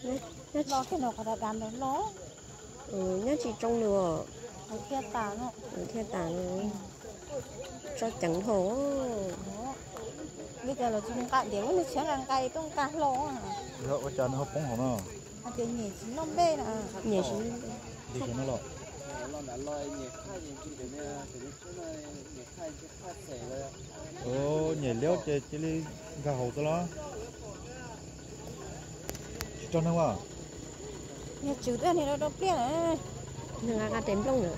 Nyob tsis, nyob tsis tsoo li os. Thiaj tas no. Tso ceev dhau. Li cas los tsis nqa diav, lub nws tshiab nqa nqa tuaj nqa hlo. Ua cas nws ho poob hauv no? Hais tias nyem tsis noj npej na. Nyem tsis noj npej. Nyem liab ces cia li nkag hauv xwb los? Tsis tso neeg as? Yog tswv twb niag rau pliaj na. Nqa qab tes nplooj na.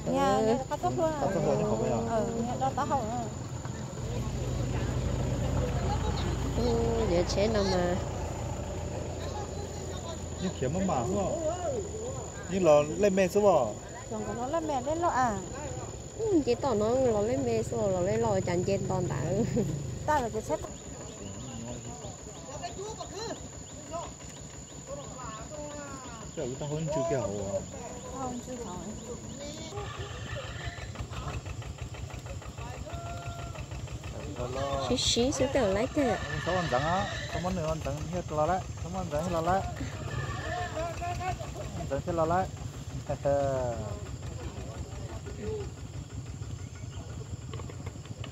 Qab txoj hlua. Qab txoj hlua nyob hauv. Qab txoj hlua nyob hauv. Yuav tsheb no mas yeej khiav maj mam xwb. Yeej los lej me xwb os. Nce toj no los lej me xwb, los lej loj cas nce nto ntawd. Coj lub taub hau ntsw kiag hauv. Siv siv xwb tej laib tiag. Txhob ua ntxeev, txhob muab nws ua ntxeev thiaj los lawm, txhob muab ntxeev thiaj los lawm. Ntxeev thiaj los lawm.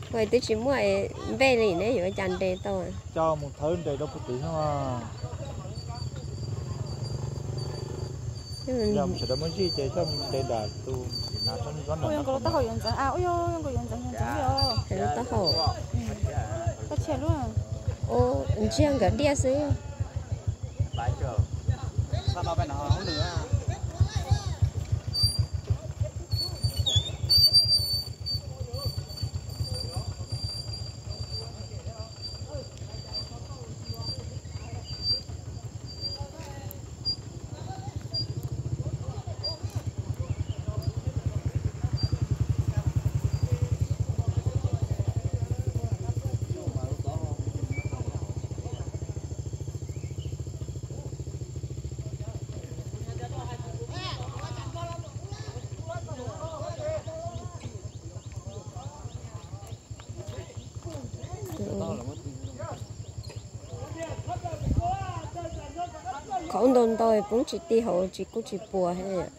Ua twb tsis muaj npej li ne, yuav ua cas nres tau? Coj mus thawb nres rau puag tid xwb mas. Yog sawv daws muaj zij ces coj mus nres nram tus nav tsob ntawd. Ua zoo nkaus lub taub hau yuav ntxeev a, ua zoo nkaus yuav ntxeev ntxeev li os. Lub taub hau. Koj tshiab lub. Ntsiag nkawd diaj xwb. Qhov ntau ntau poob tsis ti hauv tsis kuj tsis puas thiab.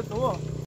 Tub,